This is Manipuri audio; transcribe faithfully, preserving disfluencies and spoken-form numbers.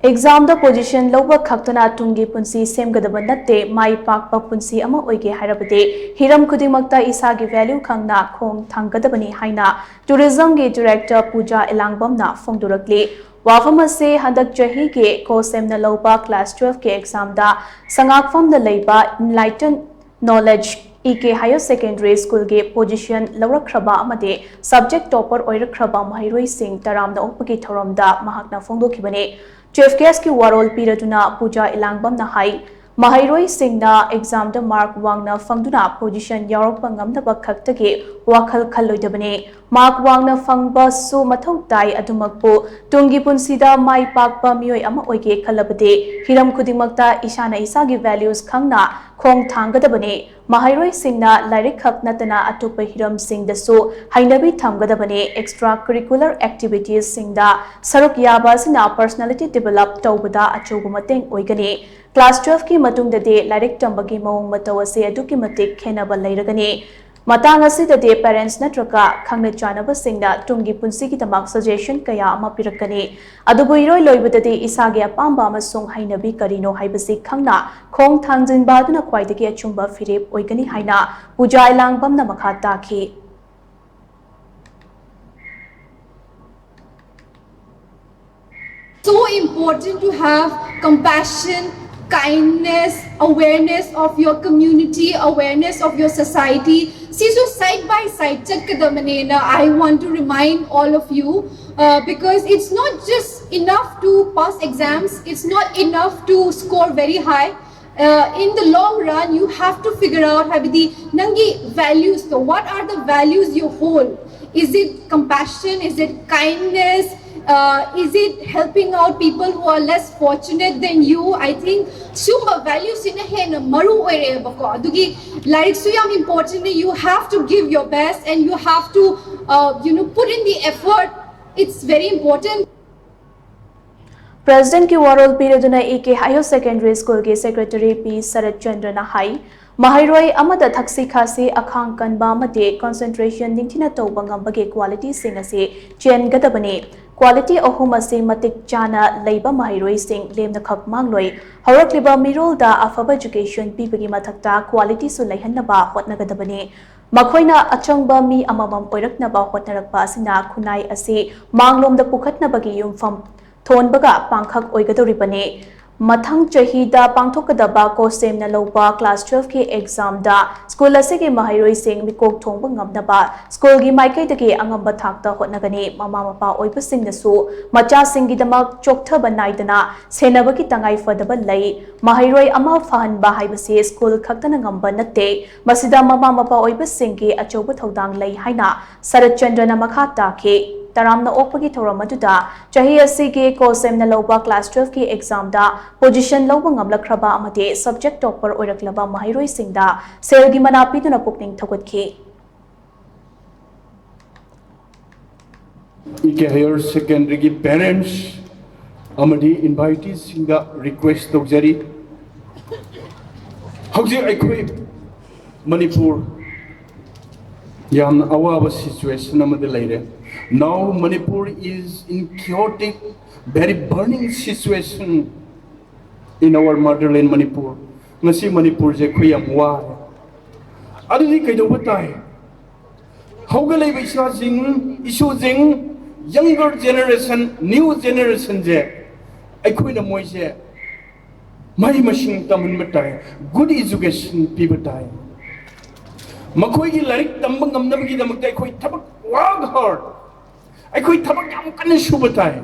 ꯑꯦꯛꯖꯥꯝꯗ ꯄꯣꯖꯤꯁꯟ ꯂꯧꯕ ꯈꯛꯇꯅ ꯇꯨꯡꯒꯤ ꯄꯨꯟꯁꯤ ꯁꯦꯝꯒꯗꯕ ꯅꯠꯇꯦ, ꯃꯥꯏ ꯄꯥꯛꯄ ꯄꯨꯟꯁꯤ ꯑꯃ ꯑꯣꯏꯒꯦ ꯍꯥꯏꯔꯕꯗꯤ ꯍꯤꯔꯝ ꯈꯨꯗꯤꯡꯃꯛꯇ ꯏꯁꯥꯒꯤ ꯚꯦꯂ꯭ꯌꯨ ꯈꯪꯅ ꯈꯣꯡ ꯊꯥꯡꯒꯗꯕꯅꯤ ꯍꯥꯏꯅ ꯇꯨꯔꯤꯖꯝꯒꯤ ꯗꯤꯔꯦꯛꯇꯔ ꯄꯨꯖꯥ ꯏꯂꯥꯡꯕꯝꯅ ꯐꯣꯡꯗꯣꯔꯛꯂꯤ꯫ ꯋꯥꯐꯝ ꯑꯁꯤ ꯍꯟꯗꯛ ꯆꯍꯤꯒꯤ ꯀꯣꯁꯦꯝꯅ ꯂꯧꯕ ꯀ꯭ꯂꯥꯁ ꯇꯨꯋꯦꯜꯐꯀꯤ ꯑꯦꯛꯖꯥꯝꯗ ꯁꯉꯥꯛꯐꯝꯗ ꯂꯩꯕ ꯏꯟꯂꯥꯏꯇꯟ ꯅꯣꯂꯦꯖ ꯏ ꯀꯦ ꯍꯥꯌꯔ ꯁꯦꯀꯦꯟꯗꯔꯤ ꯁ꯭ꯀꯨꯜꯒꯤ ꯄꯣꯖꯤꯁꯟ ꯂꯧꯔꯛꯈ꯭ꯔꯕ ꯑꯃꯗꯤ ꯁꯕꯖꯦꯛ ꯇꯣꯄꯔ ꯑꯣꯏꯔꯛꯈ꯭ꯔꯕ ꯃꯍꯩꯔꯣꯏꯁꯤꯡ ꯇꯔꯥꯝꯅ ꯑꯣꯛꯄꯒꯤ ꯊꯧꯔꯝꯗ ꯃꯍꯥꯛꯅ ꯐꯣꯡꯗꯣꯛꯈꯤꯕꯅꯤ꯫ ꯇꯨꯋꯦꯜꯐ ꯀꯦ ꯑꯦꯁꯀꯤ ꯋꯥꯔꯣꯜ ꯄꯤꯔꯗꯨꯅ ꯄꯨꯖꯥ ꯏꯂꯥꯡꯕꯝꯅ ꯍꯥꯏ, ꯃꯍꯩꯔꯣꯏꯁꯤꯡꯅ ꯑꯦꯛꯖꯥꯝꯗ ꯃꯥꯔꯛ ꯋꯥꯡꯅ ꯐꯪꯗꯨꯅ ꯄꯣꯖꯤꯁꯟ ꯌꯥꯎꯔꯛꯄ ꯉꯝꯅꯕ ꯈꯛꯇꯒꯤ ꯋꯥꯈꯜ ꯈꯜꯂꯣꯏꯗꯕꯅꯤ꯫ ꯃꯥꯔꯛ ꯋꯥꯡꯅ ꯐꯪꯕꯁꯨ ꯃꯊꯧ ꯇꯥꯏ, ꯑꯗꯨꯃꯛꯄꯨ ꯇꯨꯡꯒꯤ ꯄꯨꯟꯁꯤꯗ ꯃꯥꯏ ꯄꯥꯛꯄ ꯃꯤꯑꯣꯏ ꯑꯃ ꯑꯣꯏꯒꯦ ꯈꯜꯂꯕꯗꯤ ꯍꯤꯔꯝ ꯈꯨꯗꯤꯡꯃꯛꯇ ꯏꯁꯥꯅ ꯏꯁꯥꯒꯤ ꯚꯦꯂ꯭ꯌꯨꯁ ꯈꯪꯅ ꯈꯣꯡ ꯊꯥꯡꯒꯗꯕꯅꯤ꯫ ꯃꯍꯩꯔꯣꯏꯁꯤꯡꯅ ꯂꯥꯏꯔꯤꯛ ꯈꯛ ꯅꯠꯇꯅ ꯑꯇꯣꯞꯄ ꯍꯤꯔꯝꯁꯤꯡꯗꯁꯨ ꯍꯩꯅꯕꯤ ꯊꯝꯒꯗꯕꯅꯤ꯫ ꯑꯦꯛꯁꯇ꯭ꯔꯥ ꯀꯔꯤꯀꯨꯂꯔ ꯑꯦꯛꯇꯤꯚꯤꯇꯤꯁꯁꯤꯡꯗ ꯁꯔꯨꯛ ꯌꯥꯕ ꯑꯁꯤꯅ ꯄꯔꯁꯅꯦꯂꯤꯇꯤ ꯗꯤꯚꯦꯂꯞ ꯇꯧꯕꯗ ꯑꯆꯧꯕ ꯃꯇꯦꯡ ꯑꯣꯏꯒꯅꯤ꯫ ꯀ꯭ꯂꯥꯁ ꯇꯨꯋꯦꯜꯐꯀꯤ ꯃꯇꯨꯡꯗꯗꯤ ꯂꯥꯏꯔꯤꯛ ꯇꯝꯕꯒꯤ ꯃꯑꯣꯡ ꯃꯇꯧ ꯑꯁꯤ ꯑꯗꯨꯛꯀꯤ ꯃꯇꯤꯛ ꯈꯦꯠꯅꯕ ꯂꯩꯔꯒꯅꯤ꯫ ꯃꯇꯥꯡ ꯑꯁꯤꯗꯗꯤ ꯄꯦꯔꯦꯟꯠꯁ ꯅꯠꯇ꯭ꯔꯒ ꯈꯪꯅ ꯆꯥꯟꯅꯕꯁꯤꯡꯅ ꯇꯨꯡꯒꯤ ꯄꯨꯟꯁꯤꯒꯤꯗꯃꯛ ꯁꯖꯦꯁꯟ ꯀꯌꯥ ꯑꯃ ꯄꯤꯔꯛꯀꯅꯤ꯫ ꯑꯗꯨꯕꯨ ꯏꯔꯣꯏ ꯂꯣꯏꯕꯗꯗꯤ ꯏꯁꯥꯒꯤ ꯑꯄꯥꯝꯕ ꯑꯃꯁꯨꯡ ꯍꯩꯅꯕꯤ ꯀꯔꯤꯅꯣ ꯍꯥꯏꯕꯁꯤ ꯈꯪꯅ ꯈꯣꯡ ꯊꯥꯡꯖꯤꯟꯕ ꯑꯗꯨꯅ ꯈ꯭ꯋꯥꯏꯗꯒꯤ ꯑꯆꯨꯝꯕ ꯐꯤꯔꯦꯞ ꯑꯣꯏꯒꯅꯤ ꯍꯥꯏꯅ ꯄꯨꯖꯥ ꯏꯂꯥꯡꯕꯝꯅ ꯃꯈꯥ ꯇꯥꯈꯤ꯫ So important to have compassion, kindness, awareness of your community, awareness of your society. ꯁꯤꯁꯨ side by side ꯆꯠꯀꯗꯕꯅꯦꯅ I want to remind all of you, uh, because it's not just enough to pass exams, it's not enough to score very high. Uh, in the long run, you have to figure out ꯍꯥꯏꯕꯗꯤ ꯅꯪꯒꯤ values ꯗꯣ, what are the values you hold? Is it compassion? Is it kindness? Uh, is it helping out people who are less fortunate than you? I think ꯁꯨꯝꯕ values ꯁꯤꯅ ꯍꯦꯟꯅ ꯃꯔꯨ ꯑꯣꯏꯔꯛꯑꯦꯕꯀꯣ꯫ ꯑꯗꯨꯒꯤ ꯂꯥꯏꯔꯤꯛꯁꯨ ꯌꯥꯝ important ꯅꯤ. You have to give your best and you have to, uh, you know, put in the effort. It's very important. ꯄ꯭ꯔꯦꯁꯤꯗꯦꯟꯠꯀꯤ ꯋꯥꯔꯣꯜ ꯄꯤꯔꯗꯨꯅ ꯏ ꯀꯦ ꯍꯥꯌꯔ ꯁꯦꯀꯦꯟꯗꯔꯤ ꯁ꯭ꯀꯨꯜꯒꯤ ꯁꯦꯀ꯭ꯔꯦꯇꯔꯤ ꯄꯤ ꯁꯔꯠ ꯆꯟꯗ꯭ꯔꯅ ꯍꯥꯏ, ꯃꯍꯩꯔꯣꯏ ꯑꯃꯗ ꯊꯛꯁꯤ ꯈꯥꯁꯤ, ꯑꯈꯥꯡ ꯀꯟꯕ ꯑꯃꯗꯤ ꯀꯟꯁꯦꯟꯇ꯭ꯔꯦꯁꯟ ꯅꯤꯡꯊꯤꯅ ꯇꯧꯕ ꯉꯝꯕꯒꯤ ꯀ꯭ꯋꯥꯂꯤꯇꯤꯁꯤꯡ ꯑꯁꯤ ꯆꯦꯟꯒꯗꯕꯅꯤ꯫ Quality ꯑꯍꯨꯝ ꯑꯁꯤ ꯃꯇꯤꯛ ꯆꯥꯅ ꯂꯩꯕ ꯃꯍꯩꯔꯣꯏꯁꯤꯡ ꯂꯦꯝꯅꯈꯛ ꯃꯥꯡꯂꯣꯏ꯫ ꯍꯧꯔꯛꯂꯤꯕ ꯃꯤꯔꯣꯜꯗ ꯑꯐꯕ education ꯄꯤꯕꯒꯤ ꯃꯊꯛꯇ qualityꯁꯨ ꯂꯩꯍꯟꯅꯕ ꯍꯣꯠꯅꯒꯗꯕꯅꯤ꯫ ꯃꯈꯣꯏꯅ ꯑꯆꯪꯕ ꯃꯤ ꯑꯃꯃꯝ ꯑꯣꯏꯔꯛꯅꯕ ꯍꯣꯠꯅꯔꯛꯄ ꯑꯁꯤꯅ ꯈꯨꯟꯅꯥꯏ ꯑꯁꯤ ꯃꯥꯡꯂꯣꯝꯗ ꯄꯨꯈꯠꯅꯕꯒꯤ ꯌꯨꯝꯐꯝ ꯊꯣꯟꯕꯒ ꯄꯥꯡꯈꯛ ꯑꯣꯏꯒꯗꯧꯔꯤꯕꯅꯤ꯫ ꯃꯊꯪ ꯆꯍꯤꯗ ꯄꯥꯡꯊꯣꯛꯀꯗꯕ ꯀꯣꯁꯦꯝꯅ ꯂꯧꯕ class twelveꯀꯤ examꯗ school ꯑꯁꯤꯒꯤ ꯃꯍꯩꯔꯣꯏꯁꯤꯡ ꯃꯤꯀꯣꯛ ꯊꯣꯡꯕ ꯉꯝꯅꯕ schoolꯒꯤ ꯃꯥꯏꯀꯩꯗꯒꯤ ꯑꯉꯝꯕ ꯊꯥꯛꯇ ꯍꯣꯠꯅꯒꯅꯤ꯫ ꯃꯃꯥ ꯃꯄꯥ ꯑꯣꯏꯕꯁꯤꯡꯅꯁꯨ ꯃꯆꯥꯁꯤꯡꯒꯤꯗꯃꯛ ꯆꯣꯛꯊꯕ ꯅꯥꯏꯗꯅ ꯁꯦꯟꯅꯕꯒꯤ ꯇꯉꯥꯏ ꯐꯗꯕ ꯂꯩ꯫ ꯃꯍꯩꯔꯣꯏ ꯑꯃ ꯐꯍꯟꯕ ꯍꯥꯏꯕꯁꯤ school ꯈꯛꯇꯅ ꯉꯝꯕ ꯅꯠꯇꯦ꯫ ꯃꯁꯤꯗ ꯃꯃꯥ ꯃꯄꯥ ꯑꯣꯏꯕꯁꯤꯡꯒꯤ ꯑꯆꯧꯕ ꯊꯧꯗꯥꯡ ꯂꯩ ꯍꯥꯏꯅ ꯁꯔꯠ ꯆꯟꯗ꯭ꯔꯅ ꯃꯈꯥ ꯇꯥꯈꯤ꯫ ꯇꯔꯥꯝꯅ ꯑꯣꯛꯄꯒꯤ ꯊꯧꯔꯝ ꯑꯗꯨꯗ ꯆꯍꯤ ꯑꯁꯤꯒꯤ ꯀꯣꯁꯦꯝꯅ ꯂꯧꯕ class twelveꯀꯤ examꯗ position ꯂꯧꯕ ꯉꯝꯂꯛꯈ꯭ꯔꯕ ꯑꯃꯗꯤ subject topper ꯑꯣꯏꯔꯛꯂꯕ ꯃꯍꯩꯔꯣꯏꯁꯤꯡꯗ ꯁꯦꯜꯒꯤ ꯃꯅꯥ ꯄꯤꯗꯨꯅ ꯄꯨꯛꯅꯤꯡ ꯊꯧꯒꯠꯈꯤ꯫ ꯏ ꯀꯦ higher secondary ꯒꯤ parents ꯑꯃꯗꯤ inviteeꯁꯤꯡꯗ request ꯇꯧꯖꯔꯤ꯫ ꯍꯧꯖꯤꯛ ꯑꯩꯈꯣꯏ ꯃꯅꯤꯄꯨꯔ ꯌꯥꯝꯅ ꯑꯋꯥꯕ situation ꯑꯃꯗ ꯂꯩꯔꯦ꯫ Now Manipur is in chaotic, very burning situation in our motherland Manipur. ꯉꯁꯤ ꯃꯅꯤꯄꯨꯔꯁꯦ ꯑꯩꯈꯣꯏ ꯌꯥꯝ ꯋꯥꯔꯦ꯫ ꯑꯗꯨꯗꯤ ꯀꯩꯗꯧꯕ ꯇꯥꯏ? ꯍꯧꯒꯠꯂꯛꯏꯕ ꯏꯆꯥꯁꯤꯡ, ꯏꯁꯨꯁꯤꯡ, younger generation, new generationꯁꯦ ꯑꯩꯈꯣꯏꯅ ꯃꯣꯏꯁꯦ ꯃꯍꯩ ꯃꯁꯤꯡ ꯇꯝꯍꯟꯕ ꯇꯥꯏ, good education ꯄꯤꯕ ꯇꯥꯏ꯫ ꯃꯈꯣꯏꯒꯤ ꯂꯥꯏꯔꯤꯛ ꯇꯝꯕ ꯉꯝꯅꯕꯒꯤꯗꯃꯛꯇ ꯑꯩꯈꯣꯏ ꯊꯕꯛ, work hard, ꯑꯩꯈꯣꯏ ꯊꯕꯛ ꯌꯥꯝ ꯀꯟꯅ ꯁꯨꯕ ꯇꯥꯏ꯫